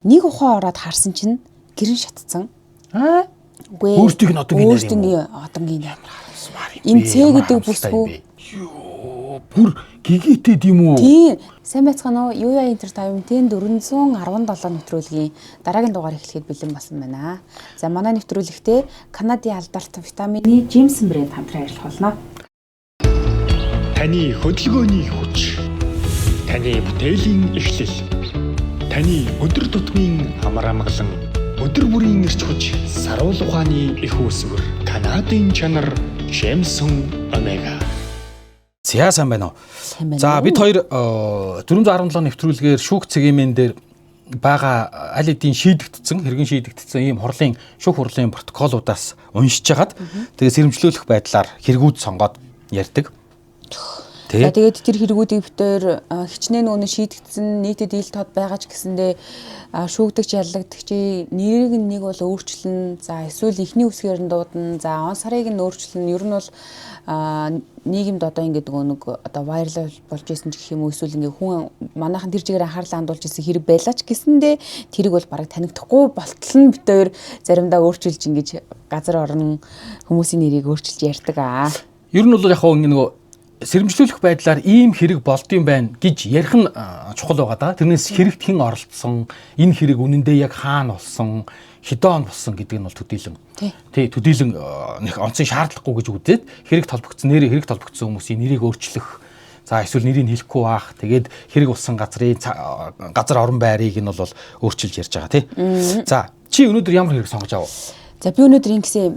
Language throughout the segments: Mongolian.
Нэг ухаан ороод харсан чинь гэрэн шатцсан. Аа? Үгүй ээ. Өөртөөх нь одонгийн найр юм уу? Өөртөний одонгийн найр. Харамсмаар юм. Энэ бэ, Ц ямар гэдэг харамсалтай бүсгүй. юм бэ? Йоо, бүр гэгээтэй тийм үү? Тийм. Сайн байцгаана уу? Юуяа Entertainment-ийн 417 нэвтрүүлгийн дараагийн дугаар эхлэхэд бэлэн болсон байна. За манай нэвтрүүлэгтээ Канадын алдарт витамины Jameson брэнд хамтран ажиллах болно. Таны хөдөлгөөний хүч. Таны бүтээлийн эхлэл. Таны өдөр тутмын амар амгалан. Өдөр бүрийн эрч хүч, саруул ухааны их үүсвэр. Канадын чанар Jameson Omega. За сайн байна уу? Сайн байна За уу? бид хоёр 417 нэвтрүүлгээр шүүх цэгийн дээр байгаа аль хэдийн шийдэгдсэн, хэргэн шийдэгдсэн ийм хурлын шүүх хурлын протоколуудаас уншиж хагаад тэгээ сэрэмжлүүлэх байдлаар хэрэгүүд сонгоод ярьдаг. За Тэ. тэгээд тэр хэрэгүүдийг битээр хичнээн нүнэ шийдэгдсэн нийтэд ил тод байгаа ч гэсэндээ шүүгдэгч яллагдагчийн нэрийг нь нэг бол өөрчилнө. За эсвэл эхний үсгээр нь дуудана. За он сарыг нь өөрчилнө. Ер нь бол нийгэмд одоо ингээд нөгөө нэг одоо вайрал болж исэн ч гэх юм уу эсвэл ингээд хүн манайхан тэр чигээр анхаарлаа хандуулж исэн хэрэг байлаа ч гэсэндээ тэрийг бол бараг танигдахгүй болтол нь битээр заримдаа өөрчилж ингэж газар орон хүмүүсийн нэрийг өөрчилж ярьдаг аа. Ер нь бол яг хөө ингэ нөгөө сэрэмжлүүлэх байдлаар ийм хэрэг болдсон байна гэж ярих нь чухал байгаа да. Тэрнээс хэрэгт хэн оролцсон, энэ хэрэг үнэндээ яг хаана болсон, хэдэн он болсон гэдэг нь бол төдийлөн. Тий. Тий, төдийлөн нэг онцын шаардлагагүй гэж үзээд хэрэг толбогдсон нэрээ хэрэг толбогдсон хүмүүсийн нэрийг өөрчлөх за эсвэл нэрийг нь хэлэхгүй баах. Тэгээд хэрэг болсон газрын газар орон байрыг нь бол өөрчилж ярьж байгаа тий. За чи өнөөдөр ямар хэрэг сонгож авав? За би өнөөдөр ингэсэн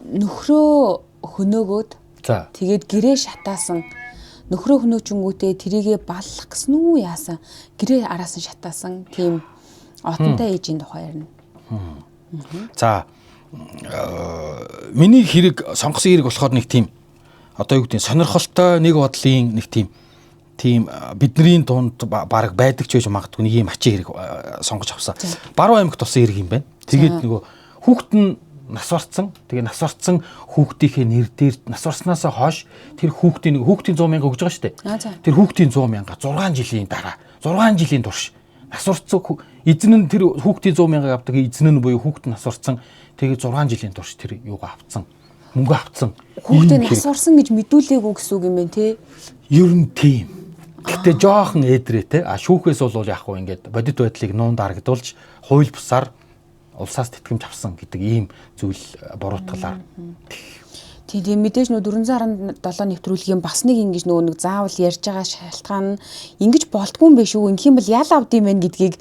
нөхрөө хөнөөгөөд За. тэгээд гэрээ шатаасан нөхрөө хөнөөчөнгүүтээ тэрийгэ баллах гэсэн үү яасан гэрээ араас нь шатаасан тийм отонтой ээжийн тухай ярина. За миний хэрэг сонгосон хэрэг болохоор нэг тийм одоо юу гэдэг нь сонирхолтой нэг бодлын нэг тийм бидний дунд бараг байдаг ч байж магадгүй нэг юм ачин хэрэг сонгож авсан. Баруун аймагт болсон хэрэг юм байна. Тэгээд нөгөө хүүхэд нь нас барцсан. Тэгээ нас барцсан хүүхдийнхээ нэр дээр нас барснаасаа хойш тэр хүүхдийн нэг хүүхдийн 100 мянга өгж байгаа шүү дээ. Аа, за. Тэр хүүхдийн 100 мянга 6 жилийн дараа 6 жилийн турш нас барцсан эзэн нь тэр хүүхдийн 100 мянга авдаг эзэн нь буюу хүүхд нь нас барцсан. Тэгээ 6 жилийн турш тэр юугаа авцсан. Мөнгө авцсан. Хүүхдээ Ийм нас хэрэг. барсан гэж мэдүүлээгүй гэсэн үг юм байна те. Ер нь тийм. Гэтэ жоохон ээдрээ те. А шүүхээс бол яг хуу ингээд бодит байдлыг нуун дарагдуулж хууль бусаар улсаас тэтгэмж авсан гэдэг ийм зүйл буруутгалаар. Тийм тийм мэдээж нөө 417 нэвтрүүлгийн бас нэг ингэж нөгөө нэг заавал ярьж байгаа шалтгаан нь ингэж болтгүй юм биш үү? Ингэх юм бол ял авд юм байна гэдгийг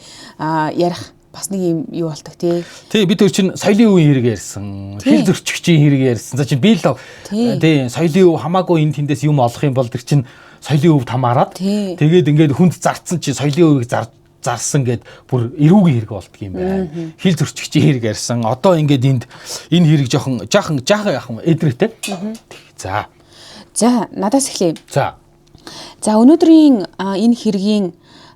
ярих бас нэг юм юу болдог тий. Тий бид тэр чинь соёлын өвийн хэрэг ярьсан, хэл зөрчигчийн хэрэг ярьсан. За чинь би л Тий. тий соёлын өв хамаагүй энэ тэндээс юм олох юм бол тэр чинь соёлын өв тамаарад Тий. тэгээд ингээд хүнд зарцсан чинь соёлын өвийг зарсан гэд бүр эрүүгийн хэрэг болдго юм байна. Хэл зөрчигчийн хэрэг ярьсан. Одоо ингээд энд энэ хэрэг жоохон жаахан жаахан яхан эдрээтэй. За. За надаас эхлэе. За. За өнөөдрийн энэ хэргийн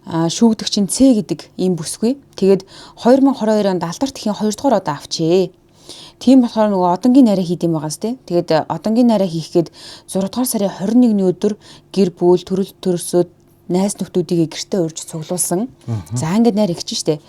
шүүгдэгч нь Ц гэдэг ийм бүсгүй. Тэгээд 2022 онд алдарт ихийн 2 дугаар удаа авчээ. Тийм болохоор нөгөө одонгийн нарай хийд юм байгаас тий. Тэгээд одонгийн нарай хийх гээд 6 дугаар сарын 21-ний өдөр гэр бүл төрөл төрсөд найз нөхдүүдийг гэртээ урьж цуглуулсан. За ингээд найр ихч штэ.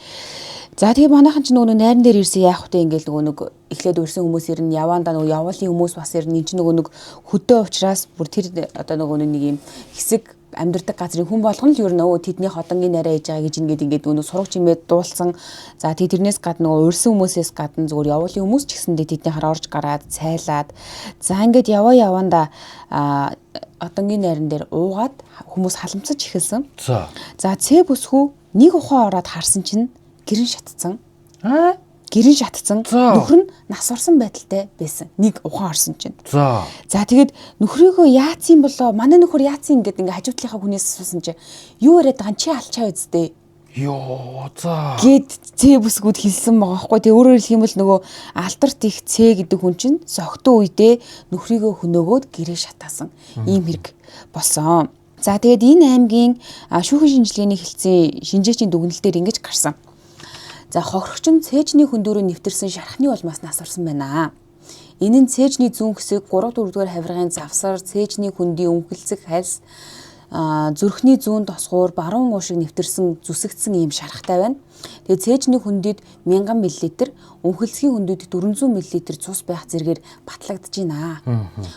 За тэгээ манайхан ч нөгөө найран дээр ирсэн яах вэ ингээл нөгөө нэг эхлээд урьсан хүмүүс ирнэ яваандаа нөгөө явуулын хүмүүс бас ирнэ энэ чинь нөгөө нэг хөдөө учраас бүр тэр одоо нөгөө нэг юм хэсэг амьдардаг газрын хүн болгоно л ер нь өө тэдний хотонгийн нарай хийж байгаа гэж ингээд ингээд нөгөө сураг чимээ дуулсан. За тэгээ тэрнээс гадна нөгөө урьсан хүмүүсээс гадна зүгээр явуулын хүмүүс ч гэсэндээ тэдний хар орж гараад цайлаад за ингээд яваа яваандаа одонгийн найран дээр уугаад хүмүүс халамцаж эхэлсэн. За. За Ц бүсгүй нэг ухаан ороод харсан чинь гэрэн шатцсан. Аа? Гэрэн шатцсан. За. Нөхөр нь нас орсон байдалтай байсан. Нэг ухаан орсон чинь. За. За тэгээд нөхрийгөө яатсан болоо? Манай нөхөр яатсан ингээд ингээ хажуу талынхаа хүнээс асуусан чинь юу яриад байгаа юм чи алчаа үсттэй Йоо за. гэд Ц бүсгүүд хэлсэн байгаа байхгүй. Тэгээ өөрөөр хэлэх юм бол нөгөө алдарт их Ц гэдэг хүн чинь согтуу үедээ нөхрийгөө хөнөөгөөд гэрээ шатаасан ийм хэрэг болсон. За тэгээд энэ аймгийн шүүхэн шинжилгээний хэлтсийн шинжээчийн дүгнэлтээр ингэж гарсан. За хохирогч нь цээжний хөндөрөө нэвтэрсэн шархны улмаас нас орсон байна. Энэ нь цээжний зүүн хэсэг 3 4 дугаар хавиргын завсар, цээжний хөндийн өмхөлцөх хальс Зүрхний зүүн тосгуур баруун уушиг нэвтэрсэн зүсэгдсэн ийм шарахтай байна. Тэгээ цээжний хөндөд 1000 мл, өмхөлцгийн хөндөд 400 мл цус байх зэрэгээр батлагдаж байна.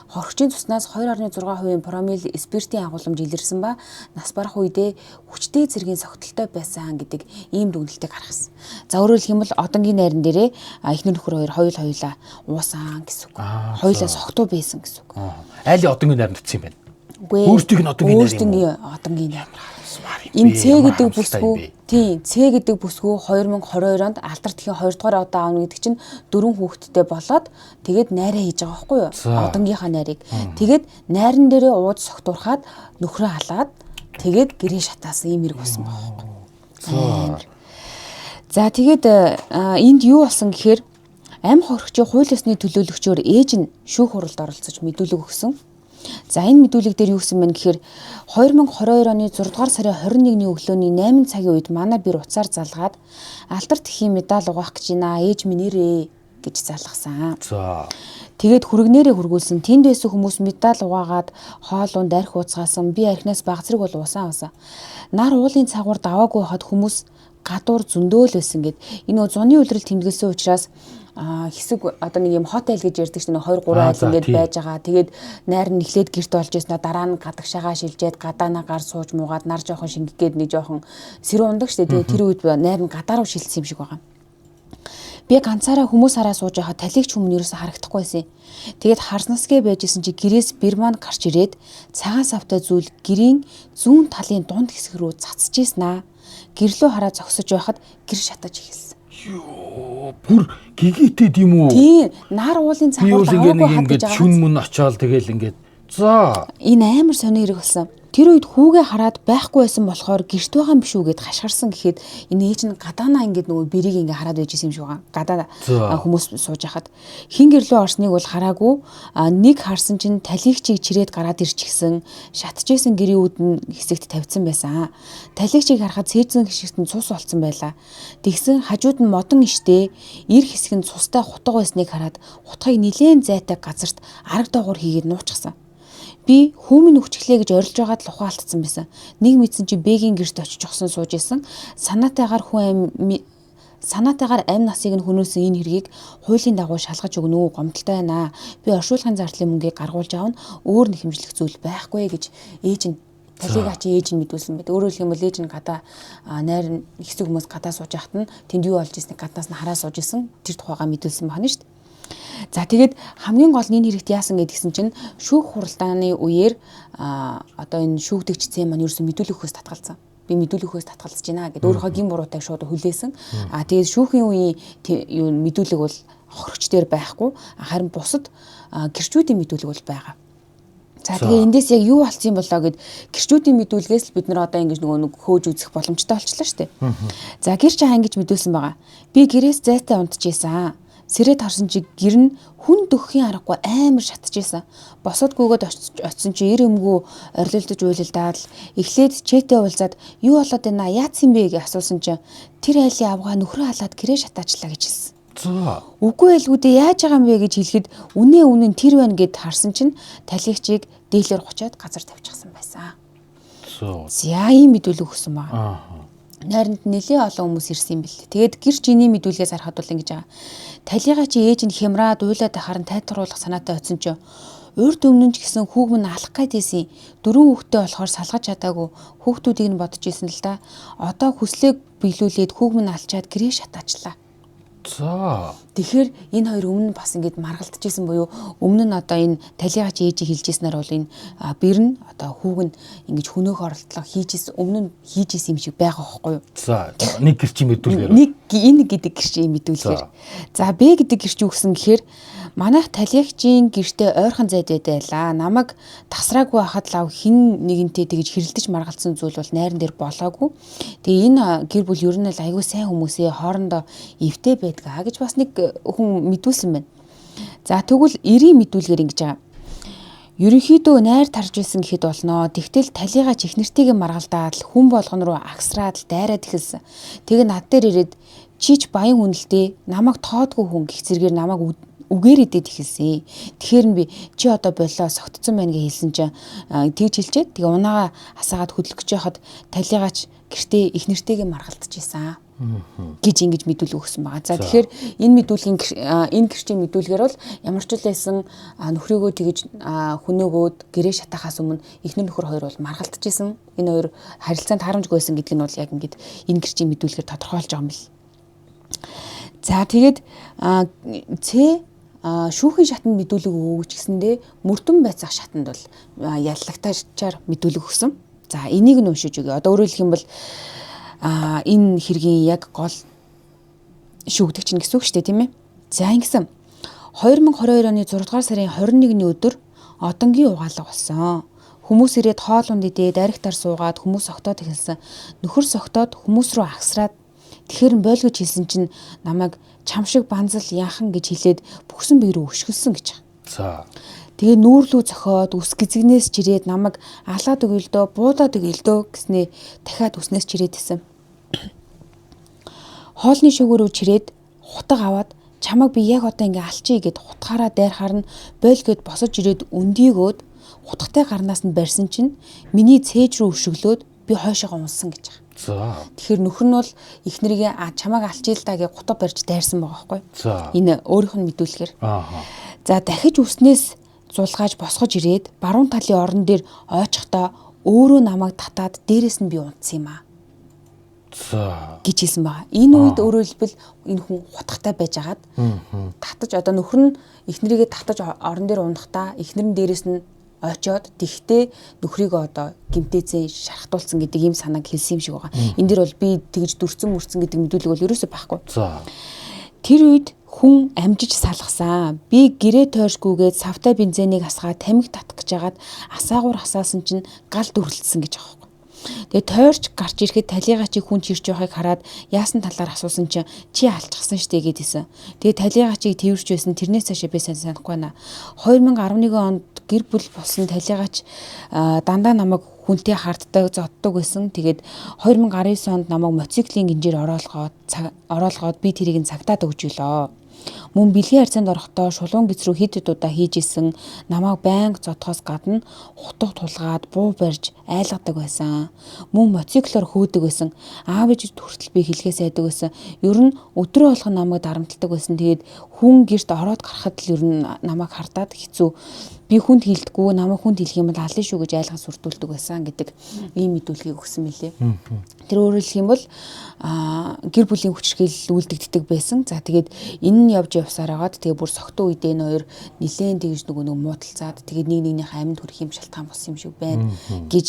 Хорхочийн цуснаас 2.6% промил спиртийн агуулмж илэрсэн ба нас барах үедээ хүчтэй зэргийн согтолтой байсан гэдэг ийм дүгнэлтийг гаргасан. За, өөрөөр хэлэх юм бол одонгийн найран дээрээ эхнэр нөхөр хоёр хоёулаа уусан гэсэн үг. Хоёулаа согтуу байсан гэсэн үг. Айлын одонгийн найранд утсан юм байна. Үгүй. Өөрсдийнх нь одонгийн найр юм уу? Өөрсдийн одонгийн найр. Энэ Энэ Ц гэдэг бүсгүй, тийм, Ц гэдэг бүсгүй 2022 онд Алдар тхийн 2 дугаар удаа аавна гэдэг чинь дөрвөн хүүхэдтэй болоод тэгээд найраа хийж байгаа байхгүй юу? Одонгийнхаа найрыг. Тэгээд найран дээрээ ууж согтуурхаад нөхрөө халаад тэгээд гэрээ шатаасан ийм хэрэг болсон байгаа байхгүй юу? За, тэгээд энд юу болсон гэхээр ам хорхочийн хууль ёсны төлөөлөгчөөр ээж нь шүүх хуралд оролцож мэдүүлэг өгсөн. За, энэ мэдүүлэг дээр юу гэсэн бэ гэхээр 2022 оны 6 дугаар сарын 21-ний өглөөний 8 цагийн үед манай бэр утсаар залгаад Алдар тхийн медаль угаах гэж байна. Ээж минь ирээ гэж залгасан. Тэгээд хүргнээрээ хүргүүлсэн. Тэнд байсан хүмүүс медаль угаагаад хоолунд архи ууцгаасан. Би архинаас баг зэрэг бол уусаа уусаа. Нар уулын цагуур даваагүй хахад хүмүүс гадуур зөндөөл байсан гэд. Энэ нөө зуны үлрэл тэмдэглэсэн учраас хэсэг одоо нэг юм хот айл гэж ярьдаг чинь 2 3 айл ингээд байж байгаа. Тэгээд найр нь эхлээд гэрт болж ирсэн, дараа нь гадагшаага шилжээд гадаана гар сууж муугаад нар жоохон шингэх гээд нэг жоохон сэрүүн ундаг штэ. Тэгээд тэр үед найр нь гадаа руу шилжсэн юм шиг байгаа. Би ганцаараа хүмүүс хараа сууж байхад талигч хүмүүс ерөөсө харагдахгүй байсан. Тэгээд харснасгээ байж исэн чи гэрээс бэр маань гарч ирээд цагаан савтай зүйл гэрийн зүүн талын дунд хэсэг рүү цацж ийсэн аа. Гэрлөө хараа зогсож байхад гэр шатаж эхэлсэн. Йоо, бүр гигитэд юм уу? Тийм, нар уулын Би цагуур бол ингээ нэг даваагүй хад гэж ингээд байгаа. шүн мөн очиод тэгэл ингээд за. Энэ амар сони хэрэг болсон. Тэр үед хүүгээ хараад байхгүй байсан болохоор гэрт байгаа юм биш үү гэд хашгирсан гэхэд энэ ээж нь гадаанаа ингээд нөгөө бэрийг ингээд хараад байж исэн юм шиг байгаа. Гадаа хүмүүс сууж хахад хин гэрлөө орсныг бол хараагүй. Нэг харсан чинь талигчийг чирээд гараад ирчихсэн. Шатчихсэн гэрийн үүд нь хэсэгт тавьсан байсан. Талигчийг харахад цээжсэн хэсэгт нь цус олцсон байлаа. Тэгсэн хажууд нь модон иштэй эр хэсэг нь цустай хутга байсныг хараад хутгийг нилээн зайтай газарт арга доогуур хийгээд нуучихсан. Би хүмүүн үхчихлээ гэж орилж байгаад л ухаан алдсан байсан. Нэг мэдсэн чи Бэгийн гэрт очиж огсон сууж исэн. Санаатайгаар хүн амь санаатайгаар амь насыг нь хөнөөсөн энэ хэргийг хуулийн дагуу шалгаж өгнө үү, гомдолтой байна. Би оршуулгын зардлын мөнгийг гаргуулж авна. Өөр нэхэмжлэх зүйл байхгүй гэж ээж нь талигаа чи ээж нь мэдүүлсэн байт. Өөрөөр хэлэх юм бол ээж нь гадаа найр хэсэг хүмүүс гадаа сууж байхад нь тэнд юу болж ирснийг гаднаас нь хараа сууж исэн. Тэр тухайгаа мэдүүлсэн байна шүү дээ. За, тэгээд хамгийн гол нь энэ хэрэгт яасан гэдгийгсэн чинь шүүх хуралдааны үеэр одоо энэ шүүгдэгч цэн маань ерөөсөн мэдүүлэг өгөхөөс татгалзсан. Би мэдүүлэг өгөхөөс татгалзаж байна гэд өөрийнхөө гин буруутайг шууд хүлээсэн. Тэгээд шүүхийн үеийн юу мэдүүлэг бол хохирогч дээр байхгүй. Харин бусад гэрчүүдийн мэдүүлэг бол байгаа. За, тэгээ эндээс яг юу болсон юм болоо гэд гэрчүүдийн мэдүүлгээс л бид нар одоо ингэж нөгөө нэг хөөж үзэх боломжтой болчлаа шүү дээ. За, гэрч хаа ингэж мэдүүлсэн байгаа. Би гэрээс зайтай унтжийсэн. Сэрээд харсан чи гэр нь хүн дөххийн аргагүй амар шатжийсэн. Босоод гүгээд очисон чи эр өмгөө орилолдож уйлалдаад л эхлээд чэтэй уулзаад юу болоод байна, яатсан бэ гэж асуусан чи тэр айлын авгаа нөхрөө халаад гэрээ шатаачлаа гэж хэлсэн. Үгүй байлгүй дээ, яаж байгаа юм бэ гэж хэлэхэд үнэ үнэн тэр байна гэд харсан чинь талигчийг дээлэр гучаад газар тавьчихсан байсан. За, ийм мэдүүлэг өгсөн байгаа. Найранд нэлээ олон хүмүүс ирсэн юм бэл. Тэгээд гэр чиний мэдүүлгээс харахад бол ингэж байгаа. Талигаа чи ээж нь хямраад уйлаад байхаар нь тайтгаруулах санаатай очисон чинь урд өмнө нь ч гэсэн хүүг минь алах гээд байсан. Дөрвөн хүүхдтэй болохоор салгаж чадаагүй. Хүүхдүүдийг нь бодож исэн л да. Одоо хүслээ биелүүлээд хүүг минь алчаад гэрээ шатаачлаа. Тэгэхээр энэ хоёр өмнө нь бас ингэж маргалдчихсэн буюу өмнө нь одоо энэ талигач ээжийг хэлж ийснээр бол энэ бэр нь одоо хүүг нь ингэж хөнөөх оролдлого хийж исэн, өмнө нь хийж исэн юм шиг байгаа байхгүй юу? За, нэг гэрчийн мэдүүлгээр. Нэг энэ гэдэг гэрчийн мэдүүлгээр. За, Б гэдэг гэрч юу гэсэн гэхээр манайх талиагчийн гэртээ ойрхон зайд байдайлаа. Намайг тасраагүй хахад лав хин нэгэнтэй тэгж хэрэлдэж маргалдсан зүйл бол найран дээр болоогүй. Тэгээ энэ гэр бүл ер нь л айгүй сайн хүмүүсээ хоорондоо эвтэй байдгаа гэж бас нэг хүн мэдүүлсэн байна. За, тэгвэл эрийн мэдүүлгээр ингэж байгаа. Ерөнхийдөө найр тарж исэн гэхэд болноо. Тэгтэл талигаа чих нэртэйгээ маргалдаад л хүн болгон руу агсраад л дайраад эхэлсэн. Тэгээ над дээр ирээд чич баян хүн л дээ. Намайг тоодгүй хүн гих зэрэгээр намайг Үгээр идээд эхэлсэн. Тэгэхээр нь би чи одоо болоо согтцсон байна гэж хэлсэн чинь тэгж хэлчихэд тэгээ унаага асаагаад хөдлөх гэж байхад талигаач гэртээ их нэртэйгээ маргалдаж исэн гэж ингэж мэдүүлэг өгсөн байгаа. За, тэгэхээр энэ мэдүүлгийн, энэ гэрчийн мэдүүлгээр бол ямар ч үлээсэн нөхрийгөө тэгэж хөнөөгөөд гэрээ шатаахаас өмнө эхнэр нөхөр хоёр бол маргалдаж исэн. Энэ хоёр харилцаанд харамжгүй байсан гэдг нь бол яг ингэж энэ гэрчийн мэдүүлгээр тодорхойлж байгаа юм бэл. За, тэгээд Ц шүүхийн шатанд мэдүүлэг өгөөч гэсэндээ мөрдөн байцаах шатанд бол яллагтаачаар мэдүүлэг өгсөн. За, энийг нь уншиж өгье. Одоо өөрөөр хэлэх юм бол энэ хэргийн яг гол шүүгдэгч нь гэсэн үг шүү дээ, тийм ээ. За, ингэсэн. 2022 оны 6 дугаар сарын 21-ний өдөр Одонгийн угаалга болсон. Хүмүүс ирээд хоол унд идээд, архитар суугаад, хүмүүс согтоод эхэлсэн. Нөхөр согтоод хүмүүс рүү агсраад, тэгэхээр нь бойл гэж хэлсэн чинь намайг чам шиг банзал яхан гэж хэлээд бүхсэн бие рүү өшгөлсөн гэж. За. Тэгээ нүүрлүү зохиод, үс гизгнээс чирээд, намайг алаад өгье л дөө, буудаад өгье л дөө гэснээ дахиад үснээс чирээд исэн. Хоолны шүүгөөрөө чирээд, хутга аваад, чамайг би яг одоо ингээ алчия гэд хутгаараа дайрахаар нь бойл гэд босож ирээд өндийгөөд хутгатай гарнаас нь барьсан чинь миний цээж рүү өшөглөөд би хойшоогоо унсан гэж байгаа. За. Тэгэхээр нөхөр нь бол эхнэрийгээ чамайг алчия л да гэж гутга барьж дайрсан байгаа байхгүй. За. Энэ өөрийнх нь мэдүүлэхээр. Аа. За, дахиж үснээс зулгааж босгож ирээд баруун талын орон дээр ойчихдоо өөрөө намайг татаад дээрээс нь би унтсан юм аа За. гэж хэлсэн байгаа. Энэ үед өөрөөр хэлбэл энэ хүн хутгатай байж агаад татаж, одоо нөхөр нь эхнэрийгээ татаж орон дээр унахдаа эхнэр нь дээрээс нь очиод тэгтээ нөхрийгөө одоо гимтээцэн шархтуулсан гэдэг ийм санааг хэлсэн юм шиг байгаа. Энэ дэр бол би тэгж дүрцэн мөрцөн гэдэг мэдүүлэг бол ерөөсөө байхгүй. За. Тэр үед хүн амжиж салгасан. Би гэрээ тойршгүйгээд савтай бензинийг асгаад тамхи татах гэж хагаад асаагуур асаасан чинь гал дүрлэлсэн гэж байгаа байхгүй. Тэгээ тойрч гарч ирэхэд талигачийг хүн чирч байгааг хараад яасан талаар асуусан чинь чи алчсан штэ гэдээсэн. Тэгээ талигачийг тэрвэрч байсан, тэрнээс цаашаа би сайн санахгүй байна. 2011 онд гэр бүл болсон талигач дандаа намайг хүнтэй харддаг, зоддог байсан. Тэгээд 2019 онд намайг мотоциклийн гинжээр ороолгоод би тэрийг нь цагтаад өгч илоо. Мөн бэлгийн харьцаанд орохдоо шулуун гэц рүү хэд хэд удаа хийж исэн, намайг байнга зодхоос гадна хутга тулгаад, буу барьж айлгадаг байсан. Мөн мотоциклоор хөөдөг байсан. Аав ээж хүртэл би хэлхээс айдаг байсан. Ер нь өдрөө болгон намайг дарамталдаг байсан. Тэгээд хүн гэрт ороод гарахад л ер нь намайг хардаад хэцүү. Би хүнд хилдэггүй, намайг хүнд хэлэх юм бол алын шүү гэж айлгаж сүрдүүлдэг байсан гэдэг ийм мэдүүлгийг өгсөн мөлий. Тэр өөрөөр хэлэх юм бол гэр бүлийн хүчирхийлэл үлдэгддэг байсан. За, тэгээд энэ нь явж явсаар агаад тэгээ бүр согтуу үедээ энэ хоёр нилээн тэгж нөгөө нэг муудалцаад, тэгээд нэг нэгнийхээ амьд хүрэх юм шалтгаан болсон юм шиг байна гэж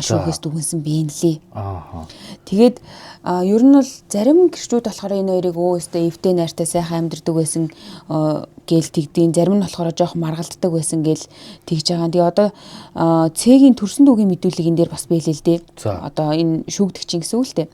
шүүхээс дүгнсэн бэ нэлээ. Аа. Тэгээд ер нь бол зарим гэрчүүд болохоор энэ хоёрыг өө өстой эвтэй найртай сайхан амьдардаг байсан гээл тэгдээн, зарим нь болохоор жоох маргалддаг байсан гээл тэгж байгаа. Тэгээ одоо цэгийн төрсөн дүүгийн мэдүүлэг энэ дээр бас бэлээ л дээ. Одоо энэ шүүгдэгчин гэсэн үг л дээ.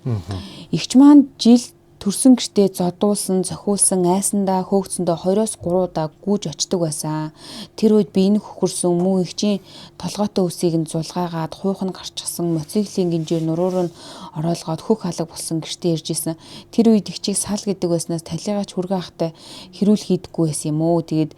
Игч маань жил төрсөн гэртээ зодуулсан, зохиулсан, айсандаа хөөгцөндөө 2-оос 3 удаа гүйж очдөг байсан. Тэр үед би энэ хөхөрсөн, мөн эгчийн толгойтой үсийг нь зулгаагаад, хуух нь гарчсан, мотоциклийн гинжээр нуруур нь ороолгоод хөх алга болсон гэртээ ирж исэн. Тэр үед эгчийг сал гэдэг байснаас талигаач хүргэн ахтай хэрүүл хийдэггүй байсан юм уу. Тэгээд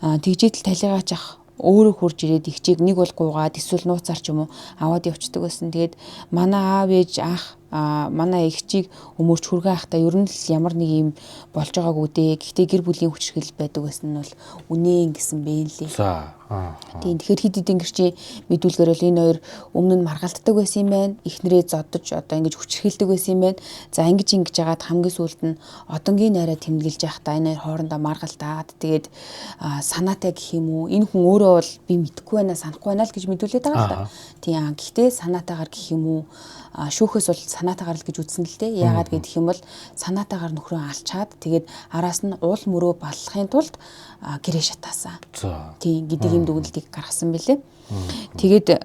тэгжээтэл талигаач ах өөрөө хурж ирээд эгчийг нэг бол гуугаад эсвэл нууцаар ч юм уу аваад явцдаг байсан. Тэгээд манай аав ээж ах, манай эгчийг өмөрч хүргэн ахтай ер нь л ямар нэг юм болж байгаагүй дээ. Гэхдээ гэр бүлийн хүчирхийлэл байдаг байсан нь бол үнэн гэсэн бэ лээ. За. Аа. Тийм, тэгэхээр хэд хэдэн гэрчийн мэдүүлгээр бол энэ хоёр өмнө нь маргалддаг байсан юм байна. Эхнэрээ зодож одоо ингэж хүчирхийлдэг байсан юм байна. За, ингэж ингэж яагаад хамгийн сүүлд нь одонгийн найраа тэмдэглэж байхдаа энэ хоёр хоорондоо маргалдаад, тэгээд санаатай гэх юм уу. Энэ хүн өөрөө бол би мэдэхгүй байна, санахгүй байна л гэж мэдүүлээд байгаа л да. Тийм, гэхдээ санаатайгаар гэх юм уу, шүүхээс бол санаатайгаар л гэж үзсэн л дээ. Яагаад гэх юм бол санаатайгаар нөхрөө алчаад, тэгээд араас нь уул мөрөө баллахын тулд гэрээ шатаасан. За. Тийм гэдэг ийм дүгнэлтийг гаргасан билээ. Тэгээд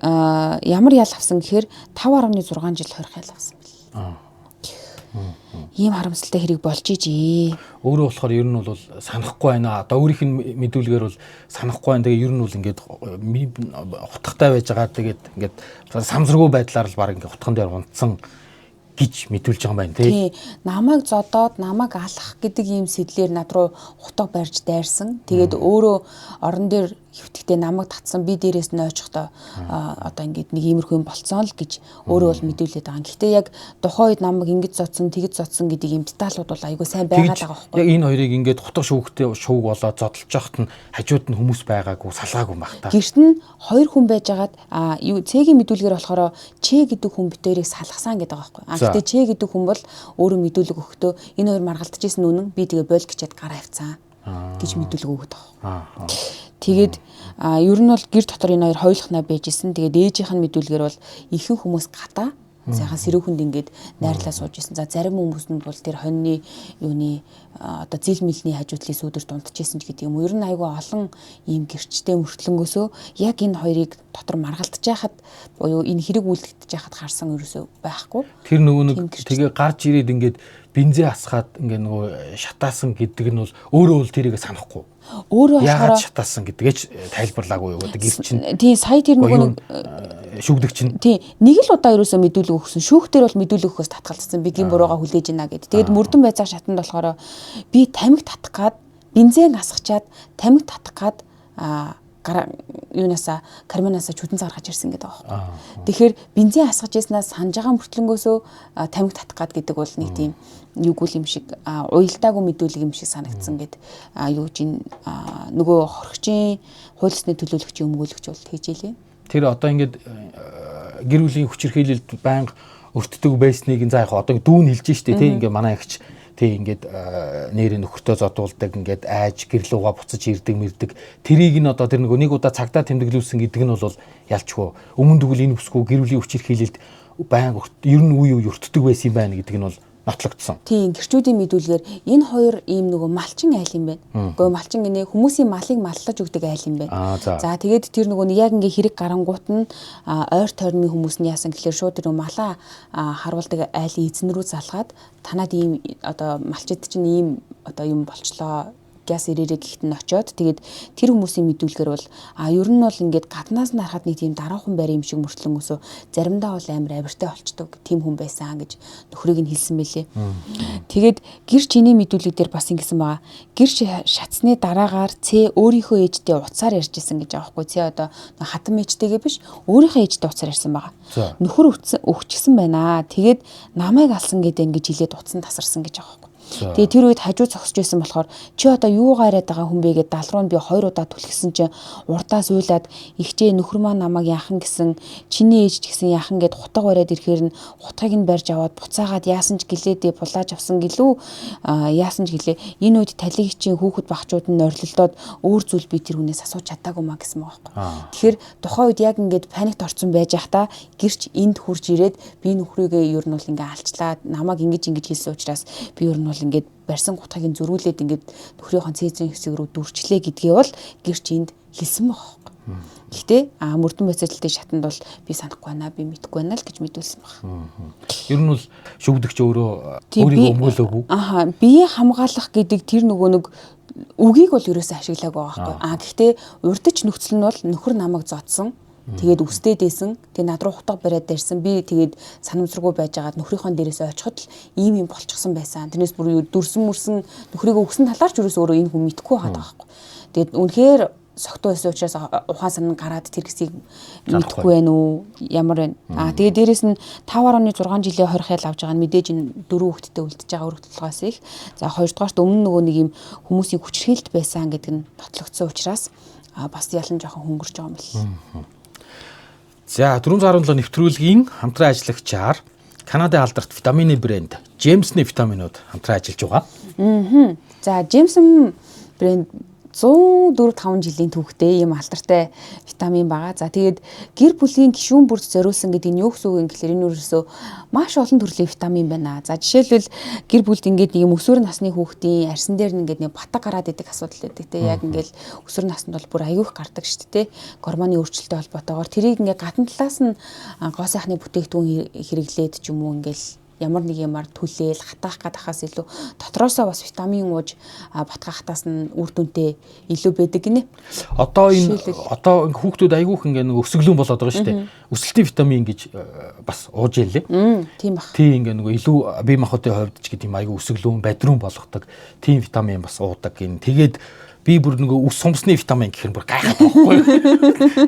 ямар ял авсан гэхээр 5.6 жил хорих ял авсан билээ. Ийм харамсалтай хэрэг болж ижээ. Өөрөө болохоор ер нь бол санахгүй байна. Одоо өөрийнх нь мэдүүлгээр бол санахгүй байна. Тэгээ ер нь бол ингээд хутгатай байж байгаа. Тэгээд ингээд самсаргүй байдлаар л баг ингээд хутган дээр унтсан гэж мэдүүлж байгаа юм байна тий. Тий. Намайг зодоод намайг алах гэдэг ийм сэдлэр над руу хутга барьж дайрсан. Тэгээд өөрөө орон дээр хэвтэхдээ намайг татсан, би дээрээс нь ойчихдоо одоо ингээд нэг иймэрхүү юм болцсон л гэж өөрөө бол мэдүүлээд байгаа. Гэхдээ яг тухайн үед намайг ингэж зодсон, тэгэж зодсон гэдэг ийм деталууд бол айгүй сайн байгаад байгаа байхгүй. Яг энэ хоёрыг ингээд хутга шүүхтэй шууг болоод зодолж явахт нь хажууд нь хүмүүс байгаагүй, салгаагүй байх та. Гэрт нь хоёр хүн байжгаад юу Цэгийн мэдүүлгээр болохоор Ч гэдэг хүн бит хоёрыг салгасан гэдэг байгаа байхгүй. Гэхдээ Ч гэдэг хүн бол өөрөө мэдүүлэг өгөхдөө энэ хоёр маргалдаж исэн үнэн, би тэгээ бойл гिचээд гараа авцсан гэж мэдүүлэг өгöd байгаа. Тэгээд ер нь бол гэр дотор энэ хоёр хоёулахнаа байж исэн. Тэгээд ээжийнх нь мэдүүлгээр бол ихэнх хүмүүс гадаа сайхан сэрүүхэнд ингээд найрлаа сууж исэн. За зарим хүмүүс нь бол тэр хоньны юуны одоо зил мэлний хажуудлын сүүдэр дунтжсэн ч гэдэг юм. Ер нь айгүй олон ийм гэрчтэй мөртлөнгөөсөө яг энэ хоёрыг дотор маргалдаж байхад буюу энэ хэрэг үйлдэгдэж байхад харсан ерөөсөө байхгүй. Тэр нөгөө нэг тэгээ гарч ирээд ингээд бензин асгаад ингээд нөгөө шатаасан гэдэг нь бол өөрөө бол тэрийг санахгүй. Өөрөө болохоор яагаад шатаасан гэдгээ ч тайлбарлаагүй юу гэдэг гэр чинь. Тийм, сая тэр нөгөө нэг шүүгдэг чинь. Тийм, нэг л удаа ерөөсөө мэдүүлэг өгсөн. Шүүхтэр бол мэдүүлэг өгөхөөс татгалцсан. Би гин буруугаа хүлээж ийна гэд. Тэгээд мөрдөн байцаах шатанд болохоор би тамхи татах гад бензин асгачаад тамхи татах гад юунасаа карманаасаа чүдэн заргаж ирсэн гэдэг байгаа байхгүй. Тэгэхээр бензин асгаж ирснээс санаж байгаа мөртлөнгөөсөө тамхи татах гад гэдэг бол нэг тийм юугүй юм шиг уялдаагүй мэдүүлэг юм шиг санагдсан гэд юу гэж нөгөө хорхочийн хууль ёсны төлөөлөгчийн өмгөөлөгч бол хийжээлээ. Тэр одоо ингээд гэр бүлийн хүчирхийлэлд байнга өртдөг байсныг за яг одоо дүүн хэлж штэ тий ингээд манай эгч тий ингээд нэрээ нөхөртөө зодуулдаг, ингээд айж гэрлүүгээ буцаж ирдэг мэрдэг. Тэрийг нь одоо тэр нэг удаа цагдаа тэмдэглүүлсэн гэдэг нь бол ялчгүй. Өмнө тэгвэл энэ бүсгүй гэр бүлийн хүчирхийлэлд байнга ер нь үе үе өртдөг байсан юм байна гэдэг нь бол нотлогдсон. Тийм, гэрчүүдийн мэдүүлгээр энэ хоёр ийм нөгөө малчин айл юм байна. Гэхдээ малчин гинэ хүмүүсийн малыг маллаж өгдөг айл юм байна. За тэгээд тэр нөгөө яг ингээ хэрэг гарангуут нь ойр тойрны хүмүүс нь яасан гэхлээр шууд тэр нөгөө малаа харуулдаг айлын эзэн рүү залгаад танад ийм одоо малчид чинь ийм одоо юм болчлоо гяс ирээрээ гэхэд нь очиод тэгээд тэр хүмүүсийн мэдүүлгээр бол ер нь бол ингээд гаднаас нь харахад нэг тийм дараахан байр юм шиг мөртлөнгөөсөө заримдаа бол амар авиртай болчдөг тийм хүн байсан гэж нөхрийг нь хэлсэн мэлээ. Тэгээд гэр чиний мэдүүлэг дээр бас ингэсэн байгаа. Гэр шатсны дараагаар Ц өөрийнхөө ээжтэй уцаар ярьжсэн гэж байгаа байхгүй. Ц одоо хатан ээжтэйгээ биш өөрийнхөө ээжтэй уцаар ярьсан байгаа. Нөхөр өгчихсэн байна. Тэгээд намайг алсан гэдэг ингэж хэлээд утсан тасарсан гэж байгаа байхгүй. Тэгээ тэр үед хажуу зогсож байсан болохоор чи одоо юугаа яриад байгаа хүн бэ гэд дал руу нь би хоёр удаа түлхсэн чинь урдаас уйлаад ихчээ нөхөр маань намайг яахан гэсэн чиний ээж ч гэсэн яахан гэд хутга бариад ирэхээр нь хутгийг нь барьж аваад буцаагаад яасан ч гэлээ дээ булааж авсан гэлүү яасан ч гэлээ энэ үед талиг чинь хүүхэд багчууд нь орилолдоод өөр зүйл би тэр хүнээс асууж чадаагүй маа гэсэн байгаа байхгүй. Тэгэхээр тухайн үед яг ингээд паникт орсон байж байхдаа гэрч энд хурж ирээд би нөхрийгээ ер нь бол ингээ алчлаа намайг ингэж ингэж хэлсэн учраас би ер нь бол ингээд барьсан гутгийг зөрүүлээд ингээд нөхрийнхөө цээжин хэсэг рүү дүрчлээ гэдгийг бол гэрч энд хэлсэн байгаа байхгүй. Гэхдээ мөрдөн байцаачлалтын шатанд бол би санахгүй байна, би мэдэхгүй байна л гэж мэдүүлсэн баг. Ер нь бол шүүгдэгч өөрөө өөрийгөө өмгөөлөөгүй. Аха, бие хамгаалах гэдэг тэр нөгөө нэг үгийг бол ерөөсөө ашиглаагүй байгаа байхгүй. Гэхдээ урдч нөхцөл нь бол нөхөр намайг зодсон. Тэгээд үстэй дээсэн. Тэгээд над руу хутга бариад дайрсан. Би тэгээд санамсаргүй байжгаад нөхрийнхөө дээрээс очиход л ийм юм болчихсон байсан. Тэрнээс бүр юу дүрсэн мөрсөн нөхрийгөө өгсөн талаар ч ерөөс өөрөө энэ хүн мэдэхгүй байгаа байхгүй. Тэгээд үнэхээр согтуу байсан учраас ухаан санаа гараад тэр хэсгийг мэдэхгүй байна уу? Ямар байна? Тэгээд дээрээс нь 5.6 жилийн 20 хял авж байгаа нь мэдээж энэ дөрөв хүүхэдтэй үлдэж байгаа өрөг толгоос их. За хоёрдугаарт өмнө нөгөө нэг юм хүмүүсийн хүчирхийлэлт байсан гэдэг нь нотлогдсон учраас бас ялан жоохон хөнгөрч байгаа юм бэл. За 417 нэвтрүүлгийн хамтран ажиллагчаар Канадын алдарт витамины брэнд Джеймсны витаминууд хамтран ажиллаж байгаа. За Джеймсон брэнд 104-5 жилийн түүхтэй ийм алдартай витамин байгаа. За тэгээд гэр бүлийн гишүүн бүрд зориулсан гэдэг нь юу гэсэн үг юм гэхээр энэ өөрөөсөө маш олон төрлийн витамин байна. За жишээлбэл гэр бүлд ингээд нэг юм өсвөр насны хүүхдийн арьсан дээр нь ингээд нэг батаг гараад идэг асуудал байдаг те. Яг ингээд өсвөр наснд бол бүр аюух гардаг шүү дээ. Гормоны өөрчлөлттэй холбоотойгоор тэрийг ингээд гадна талаас нь гоо сайхны бүтээгдэхүүн хэрэглээд ч юм уу ингээд Ямар нэг юмар түлээл хатаах гадахаас илүү дотроосоо бас витамин ууж батгахтаас нь үр дүнтэй илүү байдаг гинэ. Одоо энэ одоо хүүхдүүд айгүйх ингээ нэг өсөглөн болоод байгаа шүү дээ. Өсөлтийн витамин гэж бас ууж ялээ. Тийм бах. Тийм ингээ нөгөө илүү бие махбодын хувьд ч гэдэг юм айгүй өсөглөн, бадрун болгодог тийм витамин бас уудаг гин. Тэгээд би бүр нөгөө үс хумсны витамин гэхэр бүр гайхаад байхгүй.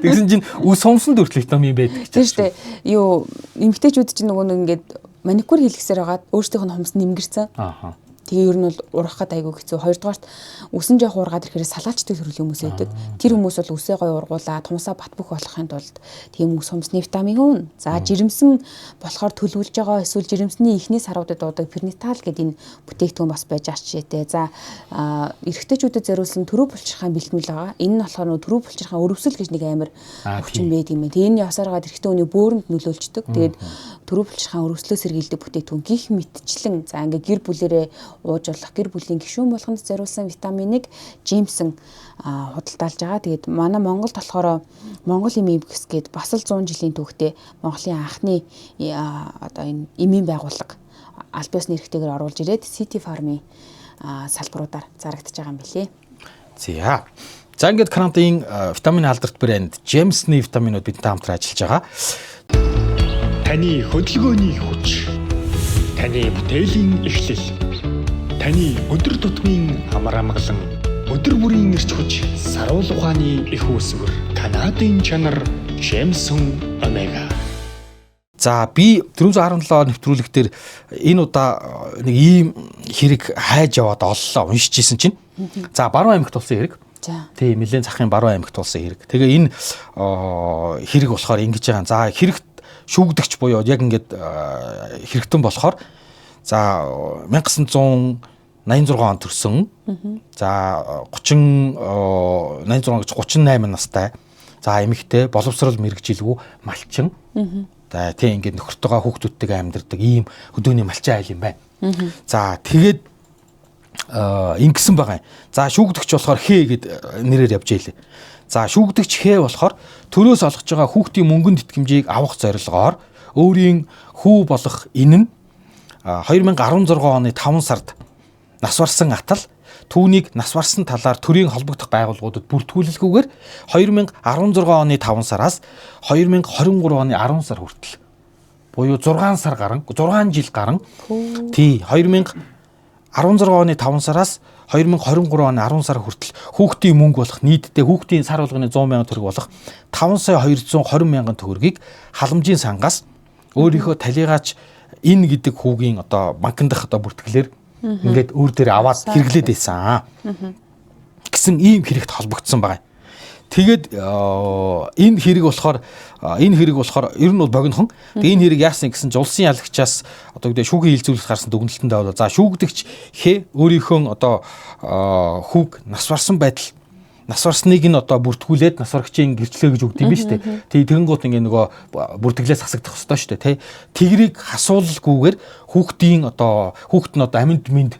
Тэгсэн чинь үс хумсанд хүртэл витамин байдаг гэж. Тийм шүү дээ. Юу эмгтээчүүд чинь нөгөө нэг ингээд маникюр хийлгэсээр байгаад өөрсдийнх нь хумс нэмгэрсэн. Аа. Тэгээ ер нь бол ургах гээд айгүй хэцүү. Хоёрдугаарт үсэн жоох ургаад ирэхээр салаачдаг төрлийн хүмүүс байдаг. Тэр хүмүүс бол үсээ гоё ургуулаад тумсаа бат бөх болохын тулд тийм үс хумсны витамин уун. За жирэмсэн болохоор төлөвлөж байгаа эсвэл жирэмсний эхний саруудад уудаг пернитал гэдэг энэ бүтээгдэхүүн бас байж байгаа жишээтэй. За эрэгтэйчүүдэд зориулсан төрөв булчирхайн бэлтгэл байгаа. Энэ нь болохоор нөө төрөв булчирхайн өрөвсөл гэж нэг амар өвчин байдаг юм байна. Тэгээ энэ явсаар гаад эрэгтэй хүний бөөрөнд нөлөөлчдөг. Тэгээд төрөв булчирхайн өрөвслөөс сэргийлдэг бүтээгдэхүүн гих мэтчлэн за ингээ гэр бүлэрээ ууж болох гэр бүлийн гишүүн болгонд зориулсан витаминыг Джеймсон худалдаалж байгаа. Тэгээд манай Монголд болохоор Монгол эмийн эвгэс гээд бас л 100 жилийн түүхтэй Монголын анхны одоо энэ эмийн байгууллага аль биесны эрхтэйгээр оруулж ирээд City Farm-ийн салбаруудаар зарагдаж байгаа юм билээ. За. За ингээд Канадын витамин алдарт брэнд Джеймсны витаминууд бидэнтэй хамтран ажиллаж байгаа. Таны хөдөлгөөний хүч. Таны бүтээлийн эхлэл. Таны өдөр тутмын амар амгалан, өдөр бүрийн эрч хүч, саруул ухааны их үүсвэр, Канадын чанар Jameson Omega. За би 417 нэвтрүүлэг дээр энэ удаа нэг ийм хэрэг хайж яваад оллоо уншиж исэн чинь. За Баруун аймагт болсон хэрэг. За. Тийм нэлээд захын Баруун аймагт болсон хэрэг. Тэгээ энэ хэрэг болохоор ингэж байгаа. За хэрэгт шүүгдэгч буюу яг ингээд хэрэгтэн болохоор за 1986 он төрсөн. За 30 86 гэж 38 настай. За эмэгтэй боловсрол мэргэжилгүй малчин. За тийм ингээд нөхөртөөгөө хүүхдүүдтэйгээ амьдардаг ийм хөдөөний малчин айл юм байна. За тэгээд ингэсэн байгаа юм. За шүүгдэгч болохоор хээ гэд нэрээр явж ийлээ. За шүүгдэгч хээ болохоор төрөөс олгож байгаа хүүхдийн мөнгөнд тэтгэмжийг авах зорилгоор өөрийн хүү болох энэ нь 2016 оны 5 сард нас барсан атал түүнийг нас барсан талаар төрийн холбогдох байгууллагуудад бүртгүүлэлгүйгээр 2016 оны 5 сараас 2023 оны 10 сар хүртэл буюу 6 сар гарan 6 жил гарan тий 2016 оны 5 сараас 2023 оны 10 сар хүртэл хүүхдийн мөнгө болох нийтдээ хүүхдийн сар болгоны 100 мянган төгрөг болох 5 сая 220 мянган төгрөгийг халамжийн сангаас өөрийнхөө талигаач энэ гэдэг хүүгийн одоо банкн дах одоо бүртгэлээр ингээд өөр дээр аваад хэрэглээд байсан гэсэн ийм хэрэгт холбогдсон байгаа. Тэгээд энэ хэрэг болохоор ер нь бол богинохон. Тэгээд энэ хэрэг яасан гэсэн чинь улсын ялагчаас одоо гэдэг шүүхийн хилцүүлэлт гарсан дүгнэлтэнд бол за шүүгдэгч хээ өөрийнхөө одоо хүүг нас барсан байдал нас барсныг нь одоо бүртгүүлээд нас барагчийн гэрчлээ гэж өгд юм биш үү? Тэг тэгэнгუут ингээ нөгөө бүртгэлээс хасагдах ёстой шүү дээ, тэ. Тэгрийг хасуулгүйгээр хүүхдийн одоо хүүхд нь одоо амьд мэнд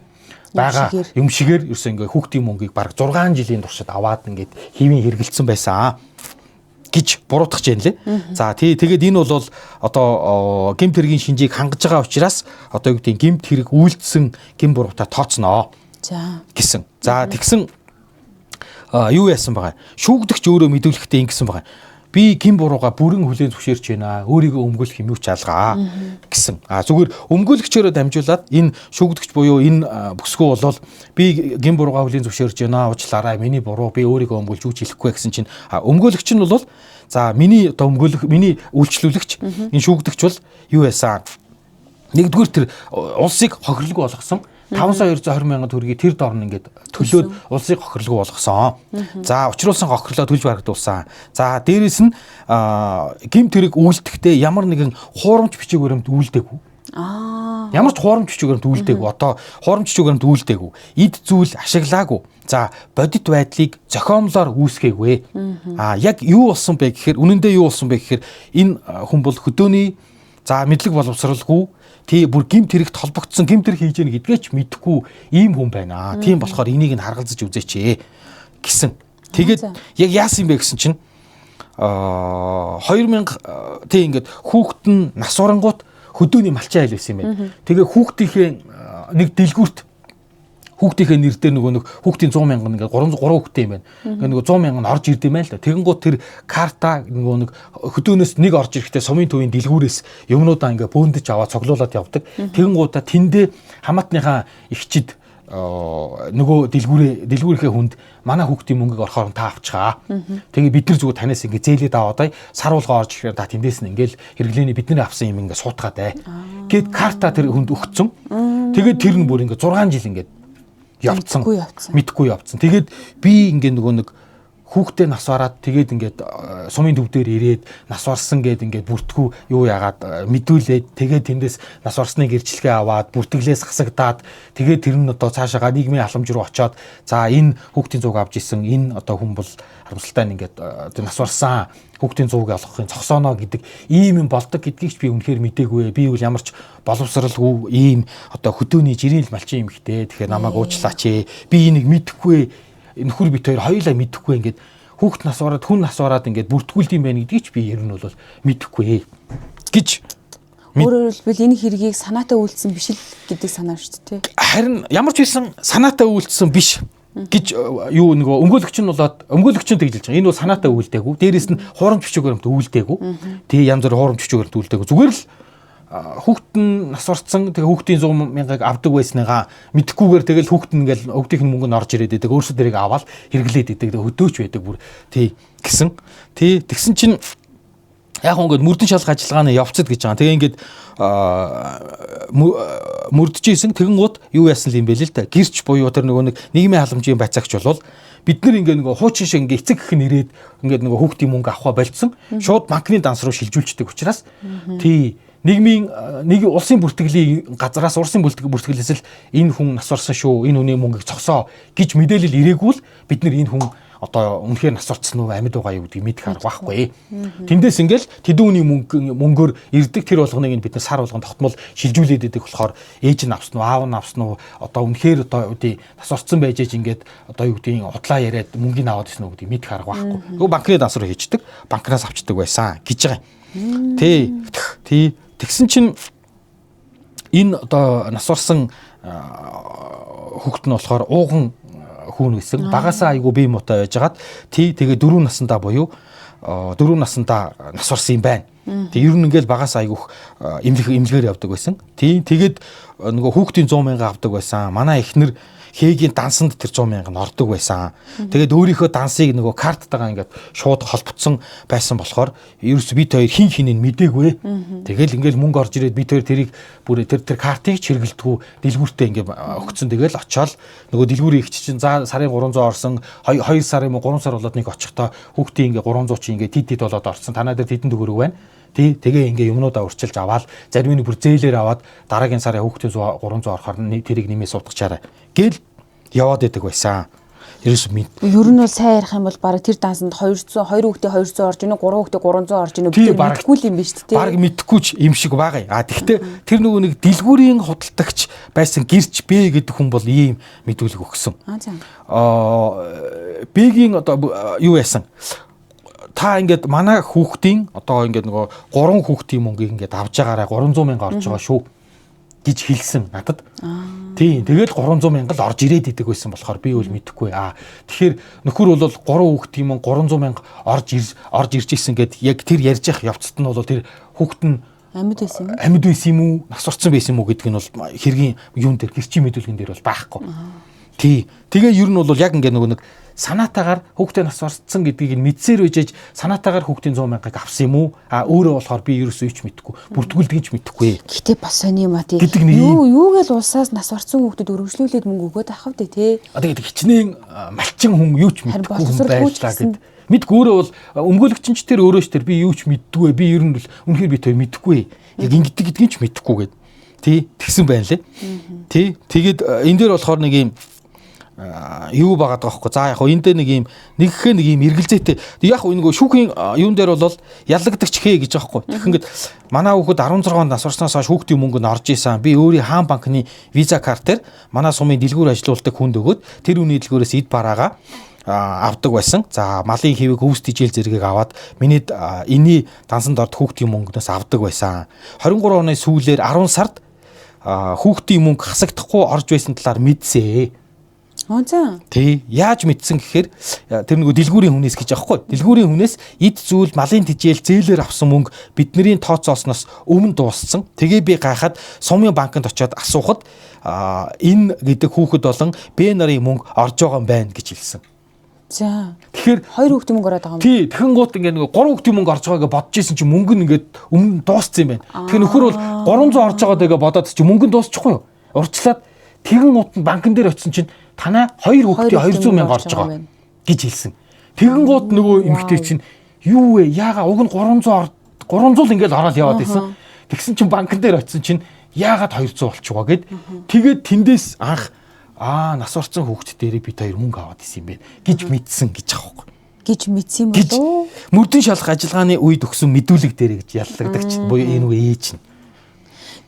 байгаа юм шигээр ерөөсөө ингээ хүүхдийн мөнгийг бараг 6 жилийн туршид аваад ингээд хэвийн хэрэгэлсэн байсан гэж буруутгах юм лээ. За тий тэгээд энэ бол одоо гэмт хэргийн шинжийг хангаж байгаа учраас одоо юу гэдэг гэмт хэрэг үйлдсэн гэм буруутай тооцноо. За гэсэн. За тэгсэн юу яасан байгаа. Шүүгдэгч өөрөө мэдүүлэхдээ ингэсэн байгаа. Би гин бурууга бүрэн хүлээн зөвшөөрч байна. Өөрийгөө өмгөөлөх юм юу ч алгаа гэсэн. А зүгээр өмгөөлөгчөөрөө дамжуулаад энэ шүүгдэгч буюу энэ бүсгүй болол би гин бурууга хүлээн зөвшөөрч байна. Уучлаарай. Миний буруу. Би өөрийгөө өмгөөлж юу ч хэлэхгүй гэсэн чинь өмгөөлөгч нь бол за миний одоо өмгөөлөх миний үйлчлүүлэгч энэ шүүгдэгч бол юу яасан. Нэгдүгээр тэр улсыг хохирлгүй болгосон. 5 сая 220 мянган төгрөгийг тэр дор нь ингээд төлөөд улсыг хохирлгүй болгосон. За учруулсан хохирлоо төлж барагдуулсан. За дээрэс нь гэмт хэрэг үйлдэхдээ ямар нэгэн хуурамч бичиг баримт үйлдээгүй. Ямар ч хуурамч бичиг баримт үйлдээгүй. Одоо хуурамч бичиг баримт үйлдээгүй. Эд зүйл ашиглаагүй. За бодит байдлыг зохиомлоор үүсгээгүй. Яг юу болсон бэ гэхээр үнэндээ юу болсон бэ гэхээр энэ хүн бол хөдөөний за мэдлэг боловсралгүй тий бүр гэмт хэрэгт холбогдсон гэмт хэрэг хийж гэнэ гэдгээ ч мэдэхгүй ийм хүн байна. Тийм болохоор энийг нь харгалзаж үзээч гэсэн. Тэгээд яг яасан юм бэ гэсэн чинь 2000 тий ингээд хүүхэд нь нас орангуут Хөдөөний малчин айл байсан юм байна. Тэгээ хүүхдийнхээ нэг дэлгүүрт хүүхдийнхээ нэр дээр нөгөө нэг хүүхдийн 100 мянган ингээд 3 хүүхдтэй юм байна. Ингээд нөгөө 100 мянган орж ирд юм байна л да. Тэгэнгүүт тэр карта нөгөө нэг хөдөөнөөс нэг орж ирэхдээ сумын төвийн дэлгүүрээс юмнуудаа ингээд бөөндөж аваад цоглуулад явдаг. Тэгэнгүүтээ тэндээ хамаатныхаа эгчид нөгөө дэлгүүрийнхээ хүнд манай хүүхдийн мөнгийг орохоор та авчгаа. Тэгээ бид нар зүгээр танаас ингээ зээлээд аваад саруулгаа орж ирэхээр та тэндээс нь ингээл хэрэглээний бидний авсан юм ингээ суутгаад бай. Гээд карта тэр хүнд өгцөн. Тэгээд тэр нь бүр ингээ 6 жил ингээд явцсан. Мэдхгүй явцсан. Тэгээд би ингээ нөгөө нэг хүүхдээ нас бараад тэгээд ингээд сумын төв дээр ирээд нас барсан гээд ингээд бүртгүү юу яагаад мэдүүлээд тэгээд тэндээс нас барсны гэрчлэгээ аваад бүртгэлээс хасагдаад тэгээд тэр нь одоо цаашаага нийгмийн халамж руу очоод за энэ хүүхдийн зууг авч исэн энэ одоо хүн бол харамсалтай нь ингээд нас барсан хүүхдийн зууг олгохын зогсооно гэдэг ийм юм болдог гэдгийг ч би үнэхээр мдээгүй. Би бол ямар ч боловсралгүй ийм одоо хөдөөний жирийн л малчин юм ихтэй. Тэгэхээр намайг уучлаач ээ. Би энийг мэдэхгүй. Нөхөр бит хоёр хоёулаа мэдэхгүй ингээд хүүхд нас бараад хүн нас бараад ингээд бүртгүүлд юм байна гэдгийг ч би ер нь бол мэдэхгүй гэж. Өөрөөр хэлбэл энэ хэргийг санаатай үйлдсэн биш л гэдэг санаа шүү дээ. Харин ямар ч байсан санаатай үйлдсэн биш гэж юу нөгөө өмгөөлөгч нь болоод өмгөөлөгч нь тэгж хэлж байгаа. Энэ бол санаатай үйлдээгүй. Дээрээс нь хуурамч бичиг баримт үйлдээгүй. Тэг янз бүр хуурамч бичиг баримт үйлдээгүй. Зүгээр л хүүхэд нь нас барцсан. Тэгээ хүүхдийн 100 мянгаыг авдаг байсныгаа мэдхгүйгээр тэгэл хүүхэд нь ингээл өвдөх нь мөнгө нь орж ирээд байдаг. Өөрсдөө тэрийг аваад хэрэглээд байдаг. Тэгээ хөдөөч байдаг бүр тий гэсэн. Тий тэгсэн чинь яг ингээд мөрдөн шалах ажиллагааны явцад гэж байгаа. Тэгээ ингээд мөрдөж исэн тэгэнгუთ юу яасан юм бэ л да. Гэрч буюу тэр нөгөө нэг нийгмийн халамжийн байцаагч болвол бид нар ингээ нөгөө хуучин шиг ингээ эцэг гэх нь ирээд ингээд нөгөө хүүхдийн мөнгө авахаа болцсон. Шууд банкны данс руу шилжүүлчихдэг учраас тий нийгмийн нэг улсын бүртгэлийн газраас улсын бүртгэлээс л энэ хүн нас барсан шүү, энэ хүний мөнгийг цогсоо гэж мэдээлэл ирээгүй л бид нар энэ хүн одоо үнэхээр нас барсан уу, амьд байгаа юу гэдгийг мэдэх арга байхгүй. Тэндээс ингээл тэдэн хүний мөнгөөр ирдэг тэр болгоныг бид нар сар болгон тогтмол шилжүүлээд идэг болохоор ээж нь авсан уу, аав нь авсан уу, одоо үнэхээр одоо үгүй нас барсан байж ээж ингээд одоо юу гэдгийг худлаа яриад мөнгийг аваад ирсэн үү гэдгийг мэдэх арга байхгүй. Тэгвэл банкны данс руу хийждэг, банкнаас авчдаг байсан гэж байгаа юм. Тий. Тий. Тэгсэн чинь энэ одоо нас барсан хүүхэд нь болохоор ууган хүүн гэсэн. Багасаа айгу бие муутай байжгаад тий тэгээ 4 насндаа буюу 4 насндаа нас барсан юм байна. Тэг ер нь ингээл багасаа айгүйх имлэгээр явдаг байсан. Тий тэгээд нөгөө хүүхдийн 100 мянга авдаг байсан. Манай эхнэр хээгийн дансанд тэр 100 мянга нь ордог байсан. Тэгээд өөрийнхөө дансыг нөгөө карттайгаа ингээд шууд холбогдсон байсан болохоор ерөөс бид хоёр хин хинийг мдээгүй. Тэгэл ингээл мөнгө орж ирээд бид хоёр тэрийг бүр тэр картыг ч хэрэглэдэггүй дэлгүүртээ ингээд өгцөн. Тэгэл очиод нөгөө дэлгүүрийн эгч чинь за сарын 300 орсон, 2 сар юм уу 3 сар болоод нэг очихдоо хүүхдийн ингээд 300 чи ингээд тид тид болоод орсон. Танаа дээр тэдэн төгрөг байна. Тий, тэгээ ингээ юмнуудаа урчилж аваад зарим нь бүр зээлээр аваад дараагийн сарын хүүхдийн 300 орохоор тэрийг нэмээ суудгачаарай гэл яваад идэг байсан. Ерөөс мэд. Ер нь бол сайн ярих юм бол бараг тэр дансанд 200 2 хүүхдээ 200 орж ийнө, 3 хүүхдээ 300 орж ийнө бид мэдэхгүй л юм биш үү? Бараг мэдэхгүй ч юм шиг байгаа юм. А тэгвэл тэр нөгөө нэг дэлгүүрийн худалдагч байсан гэрч Б гэдэг хүн бол ийм мэдүүлэг өгсөн. Аа Б-гийн одоо юу яасан? Та ингээд манай хүүхдийн одоо ингээд нөгөө 3 хүүхдийн мөнгийг ингээд авч байгаарай 300 мянга орж байгаа шүү гэж хэлсэн надад. Тийм. Тэгэл 300 мянга л орж ирээд идэг байсан болохоор би үл мэдэхгүй. Аа тэгэхээр нөхөр бол 3 хүүхдийн мөнгө 300 мянга орж ирж исэн гэд яг тэр ярьж явах явцад нь бол тэр хүүхд нь амьд байсан юм уу? Амьд байсан юм уу? Нас орцсон байсан юм уу гэдг нь бол хэргийн юун дээр гэрчийн мэдүүлгэн дээр бол байхгүй. Тий. Тэгээ ер нь бол яг ингээд нөгөө нэг санаатаагаар хүүхдээ нас барцсан гэдгийг нь мэдсээр байжээж санаатаагаар хүүхдийн 100 мянгаыг авсан юм уу? А өөрөө болохоор би ерөөсөө юу ч мэдэхгүй. Бүртгүүлдэг ч мэдэхгүй. Гэтэ бас сони юм а тий. Юу юугээл улсаас нас барцсан хүүхдэд өргөжлүүлээд мөнгө өгөөд авах вэ тий? А тэгээд хичнээн малчин хүн юу ч мэдэхгүй хүн байлаа гэд. Мэдгүй өөрөө бол өмгөөлөгч нь ч тэр өөрөө ч тэр би юу ч мэддгүй. Би ер нь бол үнэхээр би тэр мэдэхгүй. Яг ингэдэг гэдгийг ч мэдэхгүй гэд. Тий, тэгсэн байна лээ. Тий, тэгээд энэ дээр болохоор нэг юм юу байгаад байгаа хгүй. За яг хөө энэ дээр нэг юм нэгхээ нэг юм эргэлзээтэй. Яг хөө нөгөө шүүхийн юун дээр бол яллагдагч хээ гэж байгаа хгүй. Тэгэх ингээд манай хүүхэд 16 нас орсноос хойш хүүхдийн мөнгө нь орж исэн. Би өөрийн хаан банкны виза картаар манай сумын дэлгүүр ажилуулдаг хүнд өгөөд тэр үний дэлгүүрээс эд бараагаа авдаг байсан. За малын хэвийг өвс тижэл зэргийг аваад миний энэний дансанд орд хүүхдийн мөнгнөөс авдаг байсан. 23 оны сүүлээр 10 сард хүүхдийн мөнгө хасагдахгүй орж байсан талаар мэдсэ. Оо за. Тий. Яаж мэдсэн гэхээр тэр нөгөө дэлгүүрийн хүнээс гэж аахгүй. Дэлгүүрийн хүнээс эд зүйл малын тижэл зээлээр авсан мөнгө бидний тооцоолсноос өмнө дууссан. Тэгээ би гайхаад сумын банкнд очиод асуухад энэ гэдэг хүүхэд болон Б нарын мөнгө орж байгаа юм байна гэж хэлсэн. За. Тэгэхээр хоёр хүүхдийн мөнгө ороод байгаа юм. Тий, тэгэн гут ингээ нөгөө гурван хүүхдийн мөнгө орж байгаа гэж бодож исэн чинь мөнгө нь ингээд өмнө дууссан юм байна. Тэгэхээр нөхөр бол 300 орж байгаа даа гэж бодоод чинь мөнгө нь дуусчихгүй юу? Урчлаад тэгэн гут нь банкн дээр очисон чинь танай хоёр хүүхдийн 200 мянга орж байгаа гэж хэлсэн. Тэгэн гут нөгөө эмэгтэй чинь юу вэ? Яага уг нь 300 300 л ингээл ороод яваад байсан. Тэгсэн чинь банкн дээр очисон чинь яагаад 200 болчихваа гэд. Тэгээд тэндээс анх нас орсон хүүхд дээрээ бид хоёр мөнгө аваад исэн юм байна гэж мэдсэн гэж аахгүй. Гэж мэдсэн юм болов уу? Мөрдөн шалах ажиллагааны үед өгсөн мэдүүлэг дээрээ гэж яллагдагч буюу энэ үе ээж нь.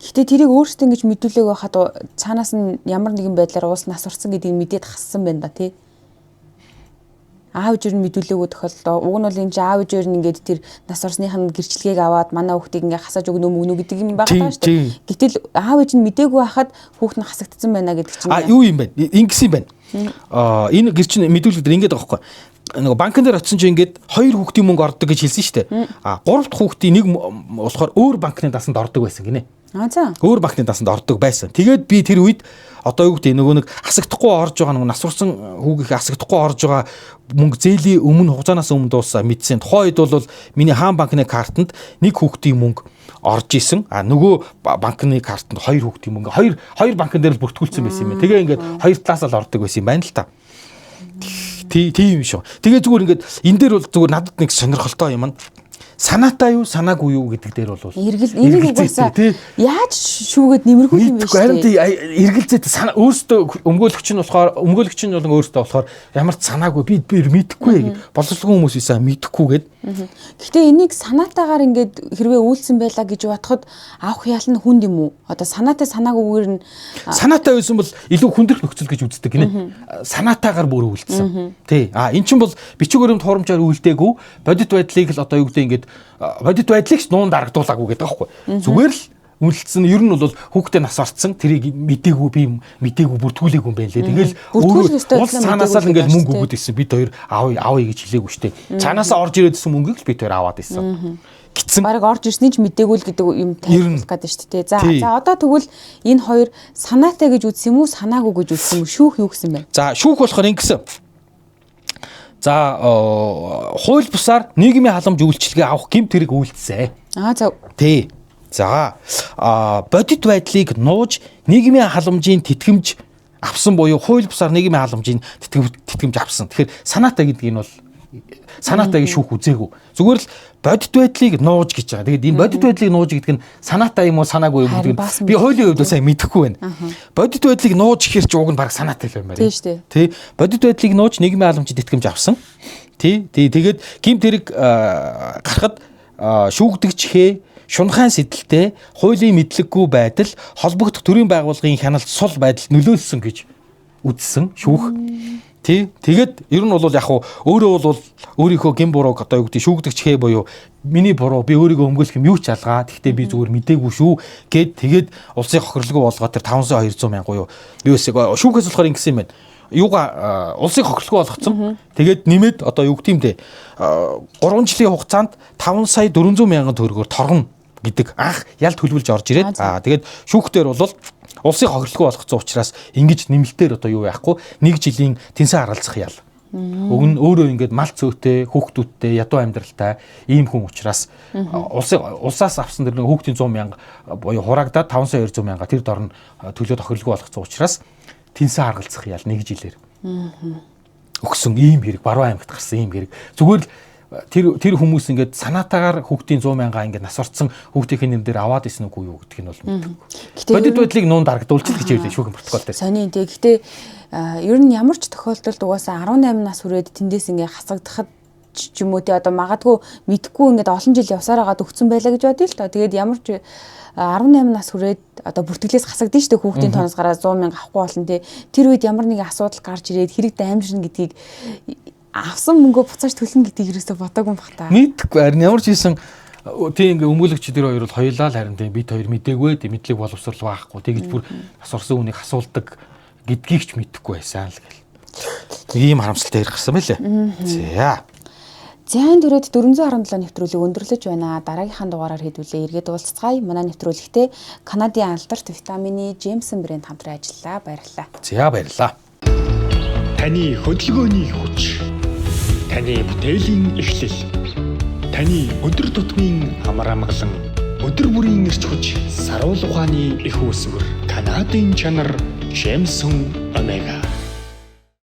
Гэхдээ тэрийг өөрсдөө ингэж мэдүүлээг байхад цаанаас нь ямар нэгэн байдлаар уус нас орсон гэдгийг мэдээд хассан байна да тий. Аав ээжээр нь мэдүүлээгүй тохиолдолд уг нь бол энэ чинь аав ээжээр нь ингээд тэр нас орсных нь гэрчлэгийг аваад манай хүүхдийг ингээд хасааж өгнө мөгнө гэдэг юм байгаа шүү дээ. Гэтэл аав ээж нь мдээгүй байхад хүүхд нь хасагдсан байна гэдэг чинь. А юу юм бэ? Ингэсэн юм байна. Энэ гэрчин мэдүүлэг дээр ингээд байгаа байхгүй. Нөгөө банкн дээр очисон чинь ингээд хоёр хүүхдийн мөнгө ордог гэж хэлсэн шүү дээ. А гурав дахь хүүхдийн нэг болохоор өөр банкны дасанд ордог байсан гинэ. А за. Өөр банкны дасанд ордог байсан. Тэгээд би тэр үед одоо юу гэдэг нөгөө нэг хасагдахгүй орж байгаа нөгөө нас урсан хүүгийнхээ хасагдахгүй орж байгаа мөнгө зээлийн өмнө хугацаанаас өмнө дуусаа мэдсэн. Тухайн үед бол миний хаан банкны картанд нэг хүүхдийн мөнгө орж исэн. А нөгөө банкны картанд хоёр хүүхдийн мөнгө хоёр банкн дээр л бүртгүүлсэн байсан юм байна. Тэгээ ингээд хоёр талаас л ордог байсан юм байна л та. Тийм юм шүү. Тэгээ зүгээр ингээд энэ дээр бол зүгээр надад нэг сонирхолтой юм нь санаатай юу санаагүй юу гэдэг дээр бол эргэл энийг угаасаа яаж шүүгээд нэмэргүй юм бэ шүү. Харин тий эргэлзээтэй санаа өөртөө өмгөөлөгч нь болохоор өмгөөлөгч нь болон өөртөө болохоор ямар ч санаагүй би мэдэхгүй боловсролгүй хүмүүс ийсаа мэдэхгүй гэд. Гэхдээ энийг санаатаагаар ингээд хэрвээ үйлсэн байлаа гэж бодоход авах ял нь хүнд юм уу? Одоо санаатай санаагүйгээр нь санаатай байсан бол илүү хүндрэх нөхцөл гэж үздэг гинэ. Санаатаагаар бүр үйлдсэн. Тий. А эн чинь бол бичиг баримт хурамжаар үйлдээгүй бодит байдлыг л одоо юу гэдэг ингээд бодит байдлыг ч нуун дарагдуулаагүй гэдэг аахгүй. Зүгээр л үнэлсэн ер нь бол хүүхдээ нас орцсон тэрийг мдээгүй би мдээгүй бүртгүүлээгүй юм байна лээ. Тэгэл өөрөө улс цаанаасаа л ингээд мөнгө өгöd исэн. Бид хоёр аав гэж хэлээгүй штэ. Цаанаасаа орж ирээд исэн мөнгийг л бид хоёр аваад исэн. Гитсэн. Бараг орж ирсний ч мдээгүй л гэдэг юм тайлбарлах гэдэг шүү дээ. За за одоо тэгвэл энэ хоёр санаатай гэж үзсэн юм уу санаагүй гэж үзсэн юм уу? Шүүх юу гэсэн бэ? За шүүх болохоор ингэсэн. За хууль бусаар нийгмийн халамж үйлчилгээ авах гэмт хэрэг үйлдсэн. Аа за. Тий. За бодит байдлыг нууж нийгмийн халамжийн тэтгэмж авсан буюу хууль бусаар нийгмийн халамжийн тэтгэмж авсан. Тэгэхээр санаатай гэдэг нь бол санаатай гэж шүүх үзээгүй. Зүгээр л бодит байдлыг нууж гэж байгаа. Тэгээд энэ бодит байдлыг нууж гэдэг нь санаатай юм уу санаагүй юм гэдэг нь би хуулийн хувьд сайн мэдэхгүй байна. Бодит байдлыг нууж гэхэр чи уг нь баг санаатай л юм байна. Тийм шүү дээ. Тий. Бодит байдлыг нууж нийгмийн халамжийн тэтгэмж авсан. Тий. Тэгээд гэмт хэрэг гарахад шүүгдэгч хээ шунхайн сэтэлтэй хуулийн мэдлэггүй байдал холбогдох төрийн байгууллагын хяналт сул байдалд нөлөөлсөн гэж үзсэн шүүх. Тий. Тэгээд ер нь бол яг хуу өөрөө бол өөрийнхөө гэм бурууг одоо юу гэдэг шүүгдэгч хээ буюу миний буруу би өөрийгөө өмгөөлөх юм юу ч алгаа. Тэгтээ би зүгээр мдээгүй шүү гэд тэгээд улсын хохирлгүй болгоод тэр 500 200 мянга юу юу эсэг шүүхээс болохоор ингэсэн юм байна. Юуга улсын хохирлгүй болгоцсон. Тэгээд нэмээд одоо юу гэдэг юм бэ? 3 жилийн хугацаанд 5 сая 400 мянган төгрөгөөр торгоно гэдэг анх ял төлөвлөж орж ирээд тэгээд шүүхтэр бол улсын хохирлгүй болгоцсон учраас ингэж нэмэлтээр одоо юу яахгүй нэг жилийн тэнсэн харалцах ял. Уг нь өөрөө ингээд мал цөөтэй, хүүхдүүдтэй, ядуу амьдралтай ийм хүн учраас улсаас авсан тэр нэг хүүхдийн 100 мянга буюу хураагдаад 5 сая 200 мянга тэр дор нь төлөө тохирлгүй болгоцсон учраас тэнсэн харгалзах ял нэг жилээр. Өгсөн ийм хэрэг Баруун аймагт гарсан ийм хэрэг. Зүгээр л тэр хүмүүс ингээд санаатаагаар хүүхдийн 100 мянга ингээд нас орцсон хүүхдийн нэр дээр аваад исэн үгүй юу гэдгийг нь бол мэдэхгүй. Бодит байдлыг нуун дарагдуулж л гэж хэлээ шүүхийн протокол дээр. Сони тий. Гэхдээ ер нь ямар ч тохиолдолд угаасаа 18 нас хүрээд тэндээс ингээд хасагдахад ч юм уу те, одоо магадгүй мэдхгүй ингээд олон жил явсаар хагаад өгцөн байлаа гэж бодъё л доо. Тэгээд ямар ч 18 нас хүрээд одоо бүртгэлээс хасагдана шүү дээ, хүүхдийн тооноос гараад 100 мянга авахгүй болно те. Тэр үед ямар нэгэн асуудал гарч ирээд хэрэг дамжирна гэдгийг, авсан мөнгөө буцааж төлнө гэдгийг ерөөсөө бодоогүй юм бах та. Мэдхгүй, харин ямар ч хийсэн тийм ингээ өмгөөлөгч тэр хоёр бол хоёулаа л харин тийм бид хоёр мдээгүй, тийм мэдлэг боловсрол байхгүй, тэгэж бүр асуурсан хүнийг асуулдаг гэдгийг ч мэдэхгүй байсан л гэл. Ийм харамсалтай ярих гэсэн байлээ. За. За, энэ түрээд 417 нэвтрүүлэг өндөрлөж байна. Дараагийнхаа дугаараар хэдүүлээ эргээд уулзцгаая. Манай нэвтрүүлэгтээ Канадын алдарт витамины Jameson брэнд хамтран ажиллалаа. Баярлалаа. За, баярлалаа. Таны хөдөлгөөний хүч. Таны бүтээлийн эхлэл. Таны өдөр тутмын амар амгалан. Өдөр бүрийн эрч хүч, саруул ухааны их үүсвэр. Канадын чанар Jameson Omega.